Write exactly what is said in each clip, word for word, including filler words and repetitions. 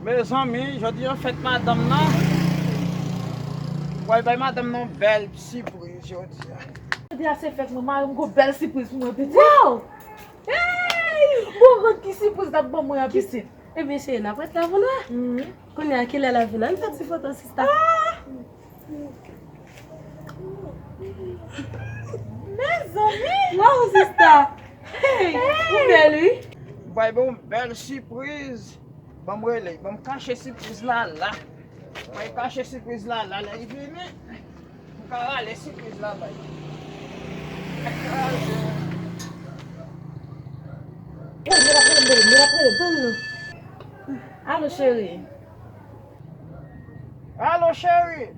Mezanmi, jodi a fèt madanm nan. Mwen bay madanm nan yon bèl sipriz jodi a. Jodi a se fèt mwen, mari m gon bèl sipriz pou mwen, pitit. Wow! Hey! Bon, gad ki sipriz l ap ban mwen an, pitit. Ebyen, cheri, n ap ret la pou nou wè. Kounye a, kilè l ap vin? Ann fè ti foto, sista. Mezanmi! Wow, sista! Hey, ou bèl, wi. Bay bon bèl sipriz. Ban m rele, ban m kache sipriz la la. Mwen kache sipriz la la, lè li vini, m ka rale sipriz la bay. Alo, cheri. Alo, cheri.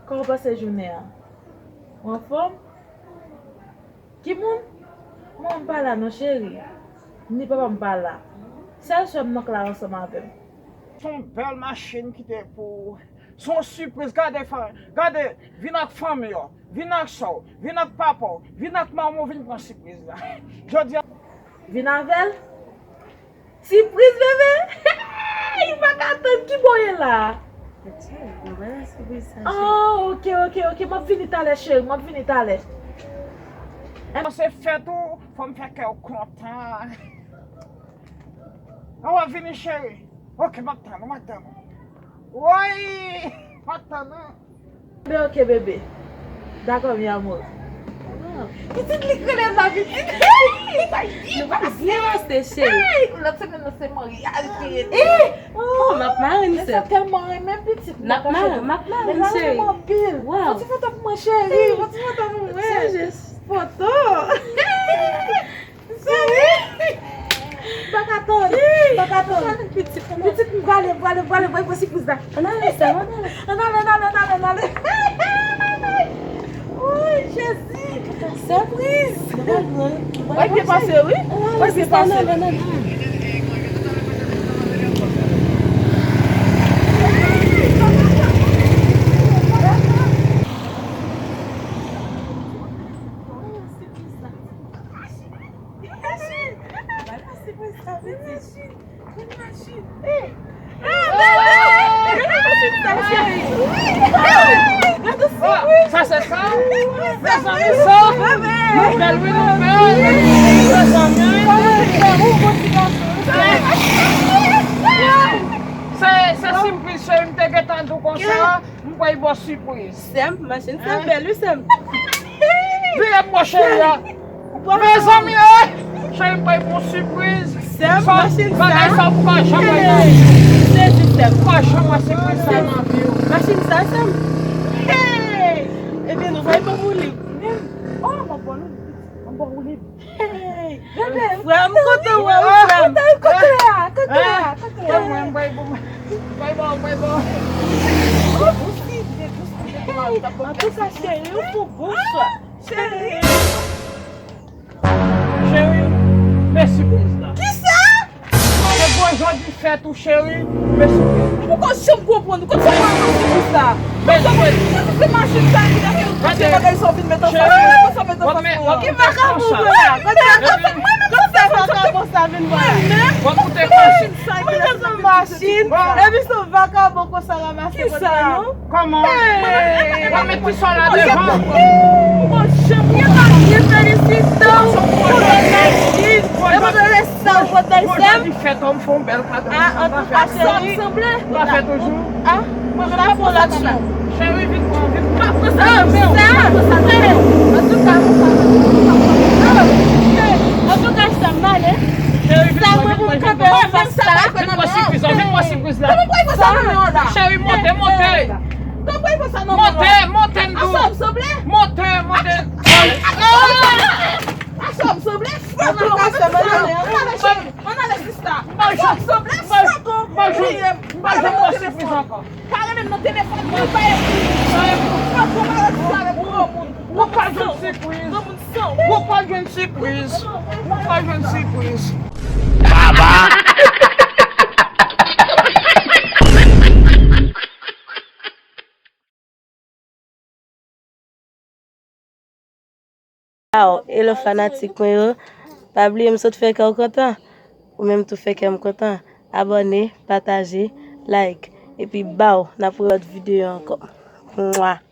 Kòman w pase jounen an? Ou anfòm? Ki moun? Manman m pa la non, cheri. Ni papa m pa la. Sèl sè m nan k la ansanm avè m. Se yon bèl machin ki te pou ou. Se yon sipriz. Gade, fanmi, gade, vin ak fanmi w, vin ak sè w, vin ak papa w, vin ak manman w, vin pran sipriz la. Jodi a. Vin avè l? Sipriz, bebe! Hey! M pa ka tann, ki bò w ye la? Etye, nou pa nan sipriz sa, cheri. Ah, ok, ok, ok. M ap vini talè, cheri. M ap vini talè. Lè se fèt ou, fò m fè kè w kontan. An w ap vini, cheri? Ok, m ap tann ou, m ap tann ou. Woy! M ap tann ou. Be, ok, bebe. Dakò, mi amor. Pitit li k rele m la, pitit. Nou pa byen pase, cheri. Lòt semèn nan se maryaj li ye. Oh, m ap mare n, sè. Sa tèlman renmen pitit. M ap mare, m ap mare n, cheri. Anpil. Wow. Fè ti foto pou mwen, cheri. Fè ti foto pou mwen. Foto. Seri! M pa ka tann. M pa ka tann. Pitit, pitit, m prale, m prale, m prale, m prale pran sipriz la. Ann ale, sè m, ann ale. Ann ale, ann ale, ann ale, ann ale. Woy, Jezi! Sipriz! Woy, byen pase, wi. Woy, byen pase. Sa se sa? Mezanmi, sa. Nou bèl, wi, nou bèl. Mezanmi. Se, se sipriz, cheri, m te gentan di w konsa. M pral ba w sipriz. Sè m, machin sa bèl, wi, sè m. Vire m, cheri a. Mezanmi, eh! Cheri, m pral ba w sipriz. Sè m, machin sa. Bagay sa ou pa janm wè nan vi w. Sezi, sè m. Ou pa janm wè sipriz sa nan vi w. Machin sa, sè m. Hey! Ebyen, nou pral ba m woulib. Oh, m ap ba w woulib. M ap ba w woulib. Hey! Frè m, kote w ye, wi, frè m? Kote, kote a? Kote a? Kote a? Mwen, mwen, mwen, mwen. Mwen, mwen, mwen, mwen. Antouka, cheri, ou fou, bonswa. Cheri. Cheri, men sipriz la. Kisa? Se gwo jodi fèt ou, cheri, men sipriz la. M poko janm konprann ou. Kot sa w pran sipriz la? Men sipriz. Kote se machin sa ki ta fè ou touche bagay sa w vin met anfas mwen? Kot sa w met anfas mwen? Ki vakabon sa la? Gade sa, mwen menm sa fè vakabon sa vin wè. Mwen menm? Mwen menm nan machin. Epi se yon vakabon konsa ranmase vòt la, non? Kòman? Hey! Mwen met ti sò la devan. Mwen janm gen pa byen felisite w pou bèl machin. E mwen vle sa w vòt bèl sè m. Jodi fèt ou, m fè yon bèl kado. Ah, antouka, cheri. Ou pa fè toujou? Ah, mwen pa fè lòt chans. Cheri, vin pran, vin pran. Pa pran sa nan men w. Pa pran sa nan men w. Antouka, antouka, sa m ale. Cheri, vin pran, vin pran, vin pran. Vin pran sipriz la, vin pran sipriz la. Kòman w pral pran sa nan men w la? Cheri, monte, monte. Kòman w pral pran sa nan men w la? Monte, monte, m di w. Asa w sanble? Monte, monte. Asa w sanble? Antouka, sa m ale. Ann ale, cheri. Ann ale, sista. Asa w sanble? Fòk ou bliye m. Pa rele m nan telefòn. Pa rele m nan telefòn, mwen pa epi. Fòk ou pa rele m nan telefòn. Ou pa jwenn sipriz. Ou pa jwenn sipriz. Ou pa jwenn sipriz. Baba! Aw, hello fanatik mwen yo. Pa bliye m sot fè kè w kontan. Ou menm tou fè kè m kontan. Abòne, pataje, like. Epi baw, n ap wè lòt videyo ankò. Mwa.